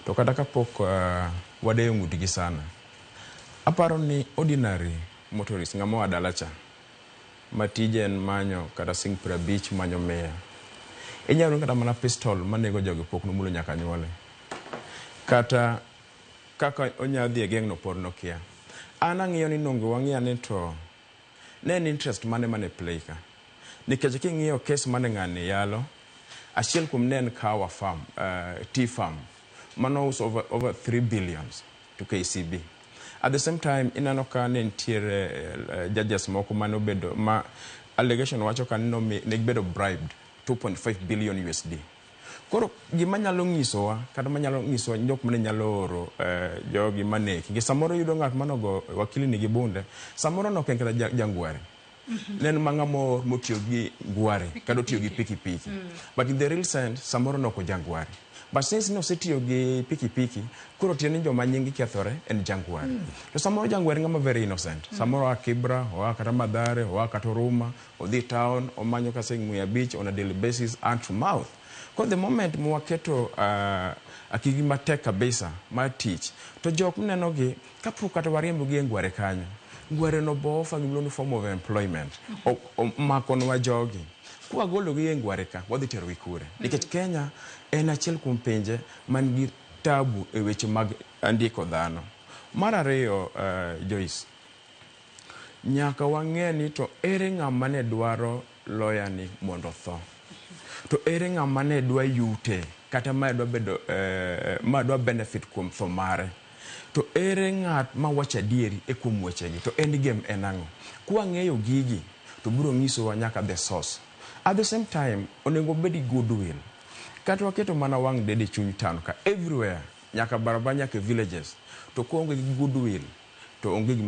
To kata kapok wadeyo ng'utgi sana, aparo ni ordinary motorist, ng'ama oa dala cha ma tije en manyo kata siling 50, manyo 100, inyalo kata mana pistol manego jogi pok nomulo nyaka nyuole, kata kaka onya dhi e geng' no pod nokia. An ang'iyo ni nongo wang'iya ni to ne en interest mane mane play ka, nikech king'iyo case mane ng'ani yalo, achiel kuom ne en kawa farm, tea farm mano uso over 3 billions to KCB. At the same time, ineno ka ne nitiere judges moko mane obedo ma allegation wacho ka ne gibedo bribed 2.5 billion USD. Koro gima nyalo nyisowa kata manyalo nyisowa jok mane nyalo oro jogi maneki gi, samoro yudo ng'at manogo wakili ni gi bunde, samoro nok en kata jangware, ne en ma ng'ama oor motiyo gi ngware kata otiyo gi pikipiki, but in the real sense samoro nok ojangware, but since ne osetiyo gi pikipiki, koro tiende ni joma nying kethore en jangware. To samoro jangware ng'ama very innocent, samoro oa Kibra, oa kata Mathare, oa kata Huruma, odhi town omanyo ka siling 500 on a daily basis, hand to mouth. Koro the moment mwaketo akigi matek kabisa mar tich to jok mineno gi kapok kata wariembo gi e ngware kanyo, ngware no bo offer gimiluongo ni form of employment. Makonwa jogi kwagologi e ngware ka, wadhi terogi kure? Nikech Kenya en achiel kuom pinje man gi tabu e weche mag ndiko dhano. Mar ariyo, Joyce, nyaka wang'e ni to ere ng'ama ne dwaro lawyer ni mondo otho, to ere ng'ama ne dwa yute kata ma dwa bedo ma dwa benefit kuom tho mare, to ere ng'at ma wacho adieri e kuom wechegi, to end game en ang'o? Kwang'eyo gigi to biro nyisowa nyaka the source. At the same time, onego obed gi goodwill. Kata waketo mana wang' dede chuny town ka, everywhere, nyaka barabara, nyaka e villages, to koonge gi goodwill to onge gima.